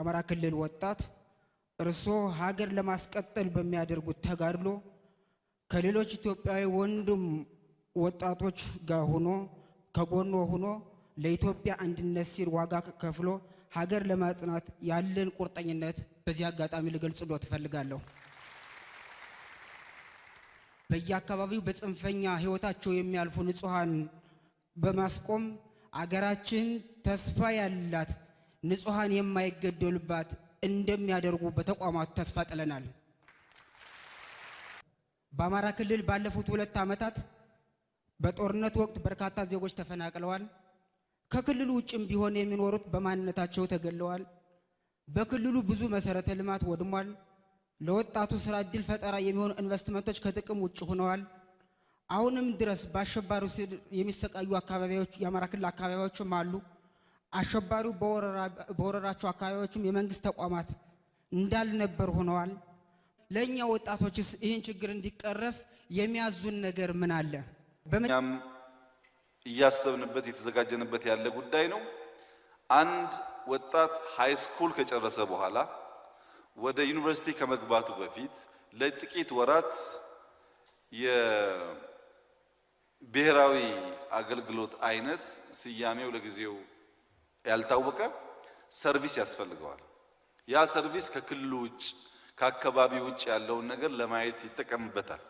የአማራ ክልል ወጣት እርስዎ ሀገር ለማስቀጠል በሚያደርጉት ተጋድሎ ከሌሎች ኢትዮጵያዊ ወንድም ወጣቶች ጋር ሆኖ ከጎኖ ሆኖ ለኢትዮጵያ አንድነት ሲል ዋጋ ከፍሎ ሀገር ለማጽናት ያለን ቁርጠኝነት በዚህ አጋጣሚ ልገልጽልዎት እፈልጋለሁ። በየአካባቢው በጽንፈኛ ሕይወታቸው የሚያልፉ ንጹሐን በማስቆም አገራችን ተስፋ ያላት ንጹሐን የማይገደሉባት እንደሚያደርጉ በተቋማቱ ተስፋ ጥለናል። በአማራ ክልል ባለፉት 2 ዓመታት በጦርነት ወቅት በርካታ ዜጎች ተፈናቅለዋል። ከክልሉ ውጭም ቢሆን የሚኖሩት በማንነታቸው ተገለዋል። በክልሉ ብዙ መሰረተ ልማት ወድሟል። ለወጣቱ ስራ እድል ፈጠራ የሚሆኑ ኢንቨስትመንቶች ከጥቅም ውጭ ሆነዋል። አሁንም ድረስ በአሸባሪው ስር የሚሰቃዩ አካባቢዎች የአማራ ክልል አካባቢዎችም አሉ። አሸባሪው በወረራቸው አካባቢዎችም የመንግስት ተቋማት እንዳልነበር ሆነዋል። ለኛ ወጣቶችስ ይህን ችግር እንዲቀረፍ የሚያዙን ነገር ምን አለ? እኛም እያሰብንበት የተዘጋጀንበት ያለ ጉዳይ ነው። አንድ ወጣት ሃይ ስኩል ከጨረሰ በኋላ ወደ ዩኒቨርሲቲ ከመግባቱ በፊት ለጥቂት ወራት የብሔራዊ አገልግሎት አይነት ስያሜው ለጊዜው ያልታወቀ service ያስፈልገዋል። ያ service ከክልሉ ውጭ ከአካባቢው ውጭ ያለውን ነገር ለማየት ይጠቀምበታል።